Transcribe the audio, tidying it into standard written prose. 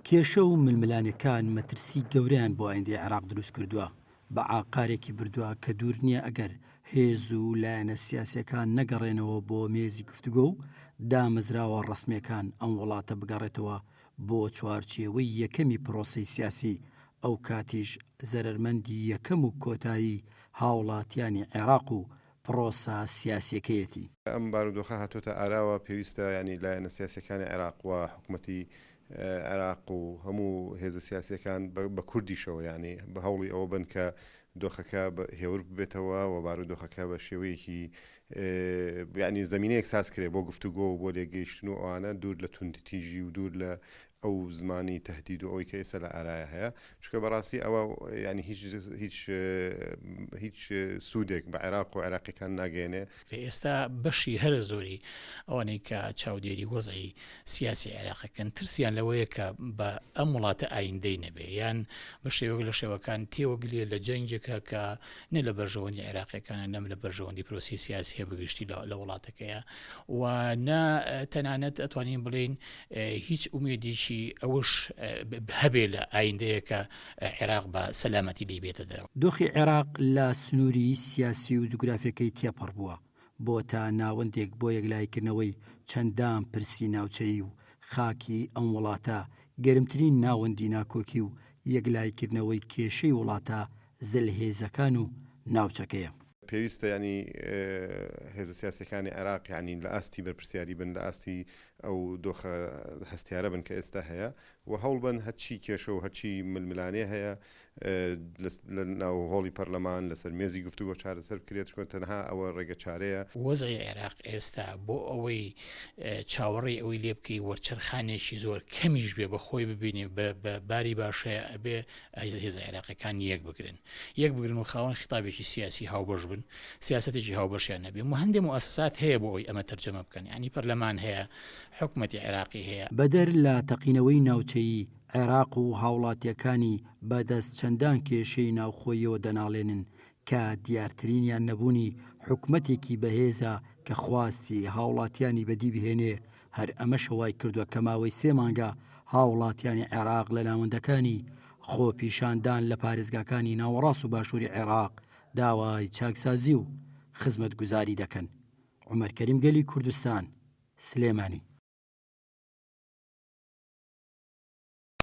کێشە و ململانێکان مەترسی گەورەیان بۆ ئایندەی عێراق دروستکردووە، بە ئاقارێکی بردووە کە دوور نییە ئەگەر هێز و لایەنە سیاسییەکان نەگەڕێنەوە بۆ مێزی گفتوگۆ و دامەزراوە ڕەسمییەکان ئەم وڵاتە بگەڕێتەوە بۆ چوارچێوەی یەکەمی پرۆسەی سیاسی، ئەوکاتیش زەرەرمەندی یەکەم و کۆتایی هاوڵاتیانی عێراق و پرۆسە سیاسیەکەیەتی. ئەم بارودۆخە هاتۆتە ئاراوە پێویستە یانی لایەنە سیاسیەکانی عێراق و حکومەتی عێراق و هەموو هێزە سیاسیەکان بە کوردیشەوە یانی بە هەوڵی ئەوە بن کە دۆخەکە هێور ببێتەوە و بارودۆخەکە بە شێوەیەکی یانی زەمینەیەک ساز کرێ بۆ گفتوگۆ و بۆ لێکگەیشتن و ئەوانە دوور لە توندتیژی و دوور لە ئەو زمانی تەهدید و ئەوەی کە ئێستا لە ئارایا هەیە چونکە بەڕاستی ئەوە یانی هیچ هیچ هیچ سوودێک بە عێراق و عێراقیەکان ناگەیەنێ. ئێستا بەشی هەرە زۆری ئەوانەی کە چاودێری وەزعی سیاسی عێراق ئەکەن ترسیان لەوەیە کە بە ئەم وڵاتە ئایندەی نەبێ یان بە شێوەیەک لە شێوەکان تێوەگلێ لە جەنگێکە کە نە لە بەرژەوەندی عێراقیەکانە نەم لە بەرژەوەندی پرۆسی سیاسیە بەگشتی لە وڵاتەکەیە و نە تەنانەت ئەتوانین بڵێین هیچ ئومێدێکی ئەوەش هەبێ لە ئایندەیەکە عێراق بە سەلامەتی لێی بێتە دەرەوە. دۆخی عێراق لە سنووری سیاسی و جوگرافیەکەی تێپەڕ بووە، بۆتە ناوەندێک بۆ یەکلاییکردنەوەی چەندان پرسی ناوچەیی و خاکی ئەم وڵاتە گەرمترین ناوەندی ناکۆکی و یەکلاییکردنەوەی کێشەی وڵاتە زلهێزەکان و ناوچەکەیە. پێویستە یانی هێزە سیاسیەکانی عێراق یانی لە ئاستی بەرپرسیاری بن، لە ئاستی ئەو دۆخە هەستیارە بن کە ئێستا هەیە و هەوڵبەن هەرچی کێشە و هەرچی ململانێ هەیە لە ناو هۆڵی پەرلەمان لەسەر مێزی گفتوگۆ چارەسەر بکرێت، چونکە تەنها ئەوە ڕێگە چارەیە. وەزعی عێراق ئێستا بۆ ئەوەی چاوەڕێی ئەوەی لێ بکەی وەرچەرخانێکی زۆر کەمیش بێ بە خۆی ببینێ بە باری باشەیە ئەبێ هێزە عێراقیەکان یەک بگرن یەک بگرن و خاوەن خیتابێکی سیاسی هاوبەش بن سیاسەتێکی هاوبەشیان هەبێ و هەندێ موئەسەسات هەیە بۆ ئەوەی ئەمە تەرجەمە بکەن یانی پەرلەمان هەیە حکومەتی عێراقی هەیە. بەدەر لە تەقینەوەی ناوچەیی، عێراق و هاوڵاتییەکانی بە دەست چەندان کێشەی ناوخۆییەوە دەناڵێنن کە دیارترینیان نەبوونی حکومەتێکی بەهێزە کە خواستی هاوڵاتیانی بەدی بهێنێ، هەر ئەمەشە وایکردووە کە ماوەی سێ مانگە هاوڵاتیانی عێراق لە ناوەندەکانی خۆپیشاندان لە پارێزگاکانی ناوەڕاست و باشووری عێراق داوای چاکسازی و خزمەتگوزاری دەکەن. عومەر کەریم گەلی کوردستان، سلێمانی.